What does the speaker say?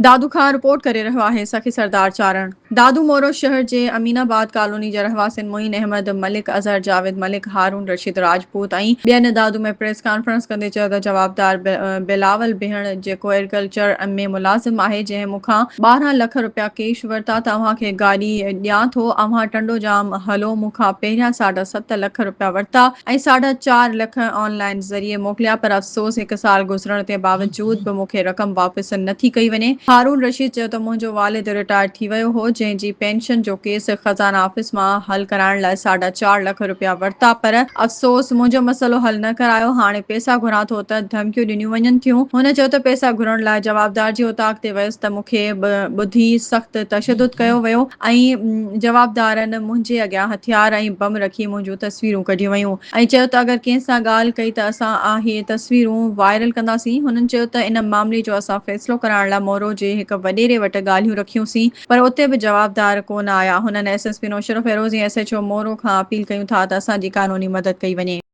دادو کان رپورٽ ڪري رهيو آهي سخي سردار چارڻ. دادو مورو شهر جي امين آباد ڪالوني جي رهواسين معين احمد ملڪ، اظهر جاويد ملڪ، هارون رشيد راجپوت ۽ ٻين دادو ۾ پريس ڪانفرنس ڪندي چيو ته جوابدار بلاول بيهڻ جيڪو ايگريڪلچر ۾ ملازم آهي جنهن مون کان 12 لک رپيا ڪيش ورتا ته اوهان کي گاڏي ڏيان ٿو اوهان ٽنڊوڄام هلو مون کان پهريان ساڍا ست لک رپيا ورتا ۽ ساڍا چار لک آن لائين ذريعي موڪليا پر افسوس هڪ سال گذرڻ تي باوجود به مون کي رقم واپس نه ٿي ڪئي وڃي. هارون رشيد چيو ته منهنجو والد رٽائرڊ ٿي ويو هو جنهن جي پينشن جو ڪيس خزانه آفيس مان حل ڪرائڻ لاء ساڍا چار لک رپيا ورتا پر افسوس منهنجو مسئلو حل نه ڪرايو هاڻي پئسا گهران ٿو ته ڌمڪيون ڏنيون وڃن ٿيون. هن چيو ته پئسا گهرڻ لاء جوابدار جي اوطاق تي ويس ته مون کي ٻڌي سخت تشدد ڪيو ويو. ۽ جوابدارن منهنجي اڳيان هٿيار ۽ بم رکي منهنجون تصويرون ڪڍيون ويون ۽ چيو ته اگر ڪنهن سان ڳالهه ڪئي ته اسان اهي تصويرون وائرل ڪنداسين هنن چيو ته ان معاملي جو اسان فيصلو ڪرائڻ لاء مورو جي هڪ وڏيري وٽ ڳالهيون رکيون سين پر اتي به جوابدار ڪو نه آيا هنن S S P Naushahro Feroze ۽ S H O Moro کان اپيل ڪيون ٿا ته اسان جي قانوني مدد ڪئي وڃي.